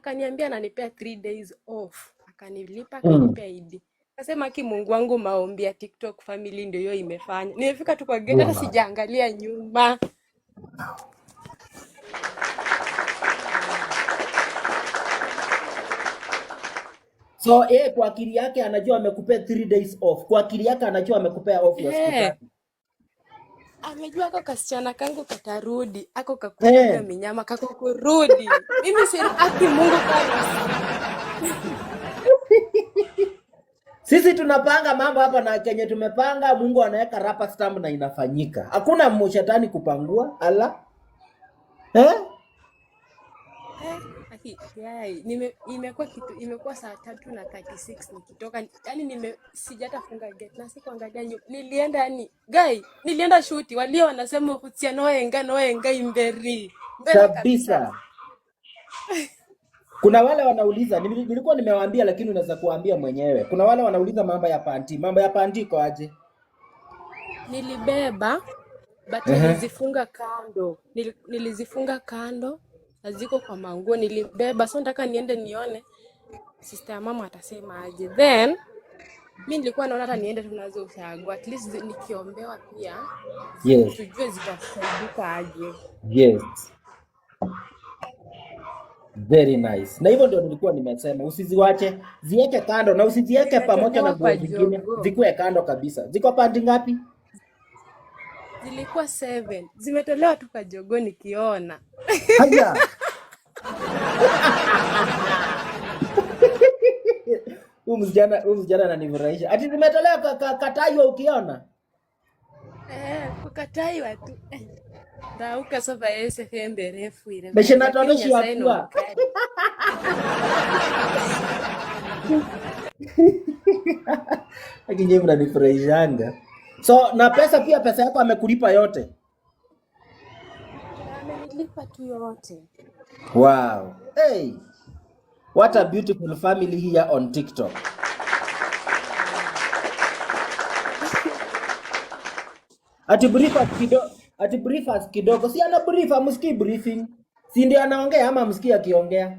Akaniambia ananipea 3 days off, akanilipa, akanipea ID. Akasema, "Aki Mungu wangu, maombi ya TikTok family ndio hiyo imefanya." Nimefika tu kwa gate, hata sijaangalia nyuma. So yeye kwa akili yake anajua amekupea 3 days off. Kwa akili yake anajua amekupea off ya siku 3. Amejua ako kasichana kangu katarudi, ako kakulaga minyama kako kurudi. Mimi si aki Mungu kana. Sisi tunapanga mambo hapa na kenye tumepanga Mungu anaweka rubber stamp na inafanyika. Hakuna mshetani kupangua ala. Eh? Eh, aki yai, imekuwa kitu, imekuwa saa 3:36 nikitoka, yani sijatafunga gate na sikuangalia nyuma. Nilienda, yani guy, nilienda shuti walio wanasema kutsia noenga noenga imberi mbele kabisa. Kabisa. Kuna wale wanauliza, nilikuwa nimewaambia lakini unaweza kuambia mwenyewe. Kuna wale wanauliza mambo ya panty. Mambo ya panty iko aje? Nilibeba but nilizifunga kando. Nilizifunga kando na ziko kwa manguo nilibeba, so nataka niende nione sister ya mama atasema aje. Then mi nilikuwa naona hata niende tunazo ushago, at least nikiombewa pia tujue zitasaidika aje. Yes. Very nice. Na hivyo ndio nilikuwa nimesema usiziwache, ziweke kando na usiziweke pamoja na Zimetolewa nguo kwa zingine, jogoo. zikuwe kando kabisa. Ziko panty ngapi? Zilikuwa seven, zimetolewa tu kwa jogoo nikiona. Haya. Huyu msichana ananifurahisha. Ati zimetolewa kataywa ukiona. Eh, kukataiwa tu. Eh, ndauka sofa ese fembe refu ile Beshe baya, lakini natoneshi Nyasaye no wakua. mkali. Lakini nyinyi mnanifurahishanga. So na pesa pia, pesa yako amekulipa yote? Amenilipa tu yote. Wow. Hey, what a beautiful family here on TikTok. Ati brief us kidogo, ati brief us kidogo. Si ana brief, amsikii briefing. Si ndio anaongea ama amsikii akiongea?